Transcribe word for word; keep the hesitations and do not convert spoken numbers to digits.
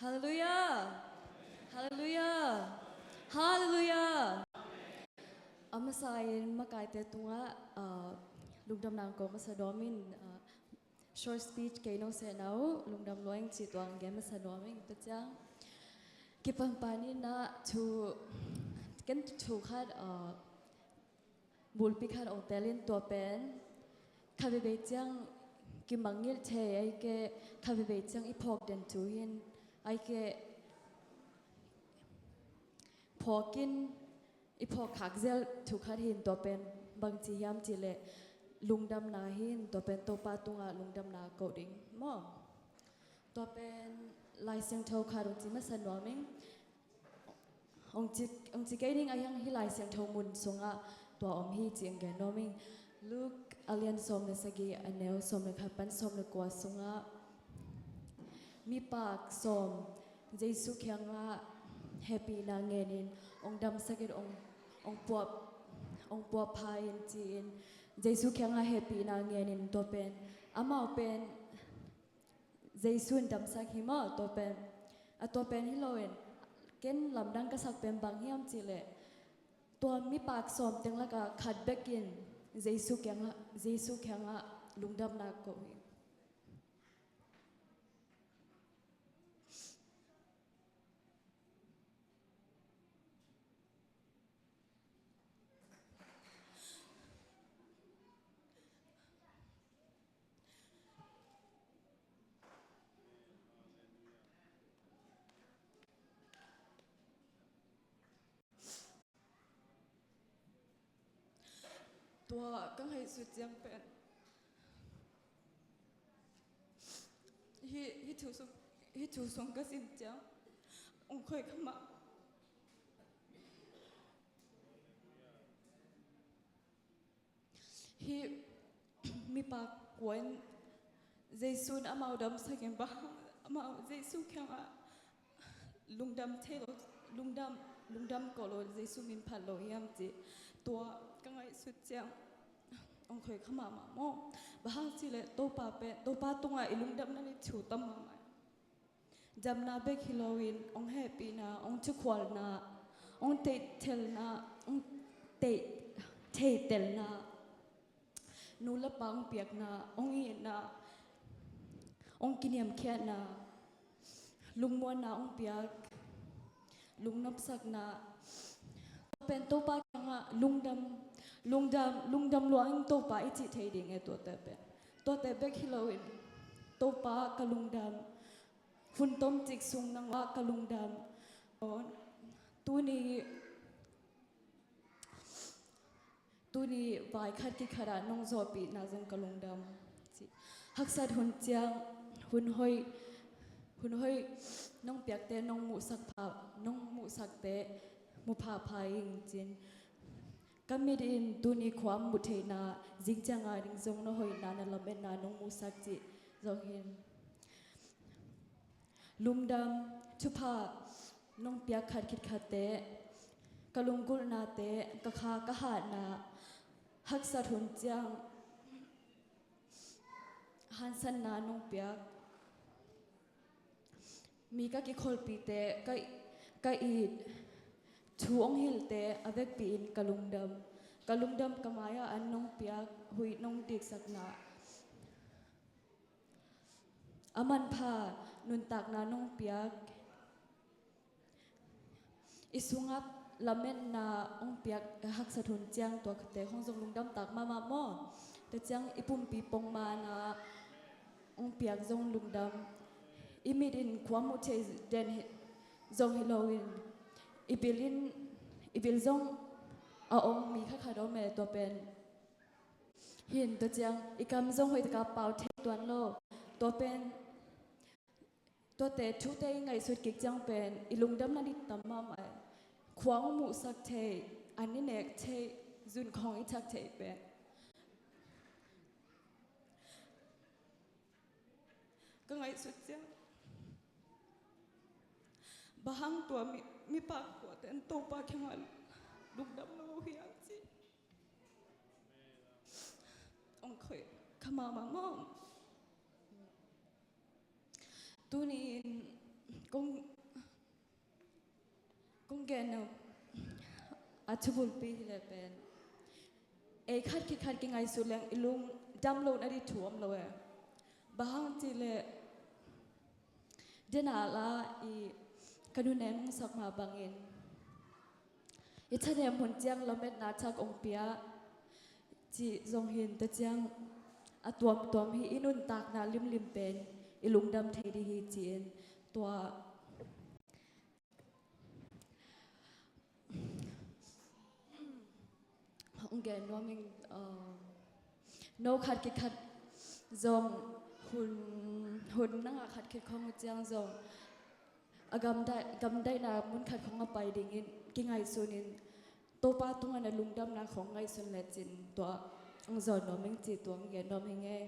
Halleluiah. Halleluiah. Halleluiah. A masa in makaite tungah, ah, lungdamna ko masa nuam in, ah, short speech kei nong sehna uh lungdam lua ing ci tuang gen masa nuam ing. Tua ciang kipanpan in ah thu, ken thu khat, ah, bulpi khat ong tel in, tua pen khatvei ciang kimangngilh thei, ahih kei leh khatvei ciang i phawk den thu hi in, ahih kei leh phawk in, i phawk khak zel thu khat hi in, tua pen bangci hiam cih leh lungdamna hi in, tua pen Topa tungah lungdamna ko ding maw. Tua pen Lai Siangtho khat ong ci masa nuam ing. Ong ci, ong ci kei ning a, hiang hih Lai Siangtho mun sungah tua om hi ci ong gen nuam ing. Luke a lian sawm le sagih, a neu sawm le khat pan sawm le kua sungah, mipak sawm Jesu kiangah hehpihna ngen in, ong damsak in, ong, ong puah, ong puahpha in ci-in, Jesu kiangah hehpihna ngen in, tua pen, amau pen Jesu in damsak hi maw, tua pen. A tua pen hi lo in, ken lamdang ka sak pen bang hiam cih leh, tua mipak sawm teng lakah khat bek in Jesu kiangah, Jesu kiangah lungdamna ko hi. Tua ka ngaihsut ciang pen, hih, hih thu sung, hih thu sung ka zin ciang ong khoih kha mah. Hih mipa kua in Jesu in amau damsak in, bang hang amau Jesu kiangah lungdam thei lo, lungdam, lungdam ko lo, Jesu min phat lo hiam cih, tua ka ngaihsut ciang ong khoih kha mahmah maw. Bang hang cih leh Topa pen, Topa tungah i lungdamna nih thu tam mahmah. Damna bek hi lo in, ong hehpihna, ong thukhualna, ong theihtelna, ong theih, theihtelna, nu le pa ong piakna, ong itna, ong kiniamkhiatna, lungmuanna ong piak, lungnopsakna, pen Topa kiangah lungdam, lungdam, lungdam lua ing Topa i cih thei ding e, tuate pen. Tuate bek hi lo in, Topa ka lungdam, hun tomcik sung nang ah ka lungdam. Tuni, tuni vai khat khit khat ah nong zawhpihna zong ka lungdam. Haksat hun ciang, hun hoih, hun hoih nong piakte nong muhsak pha, nong muhsakte mu phapha ing cin. Ka mit in tuni khua muh theihna, zing ciang a ding zong na hoihna, na lametna nong muhsak cih zong hi in. Lungdam, thupha nong piak khat khit khatte, ka lunggulhnate, ka kha ka hatna, haksat hun ciang hansanna nong piak. Mi ka kikholhpihte, ka, ka it, thu ong hilhte a vekpi in ka lungdam. Ka lungdam, ka mai-ah an nong piak, huih nong diksakna, a manpha nuntakna nong piak. I sungah lametna ong piak, haksat hun ciang tuate khong zong lungdam tak mahmah maw. Tua ciang i pumpi pongmana ong piak zong lungdam. I mit in khua muh thei den hi, zong hi lo in, i bil in, i bil zong a om mi khat khat om e, tua pen. Hi in tua ciang i kam zong hoih taka pau thei tuan lo. Tua pen, tuate thute i ngaihsut kik ciang pen i lungdamna nih tam mahmah e. Khua ong muhsak thei, an i nek thei, zun khong i thak thei pen. Ka ngaihsut ciang, bang hang tua mi, mipa kuate in Topa kiangah lungdam lo hiam ci ong khoih kha mahmah maw. Tuni in Kong, kong gen a thu bulpi hi leh pen, ei khat khit khat kingaihsun leng i lungdam lo na ding thu om lo e. Bang hang cih leh, den a la i ka nunnem hong sak mah bangin, i thanem hun ciang lametna thak hong pia cih zong hi in, tua ciang a tuamtuam hi, i nuntakna limlim pen i lungdam thei ding hi ci-in, tua hong gen nuam ing. Uh, no khat khit khat zong, hun, hun na ngah khat khit khong uh ciang zong, a gamdaih, gamdaihna mun khat khong a pai dingin kingaihsun in, Topa tungah na lungdamna khong ngaihsun lecin, tua hong zawn nuam ing ci, tua hong gen nuam ing e.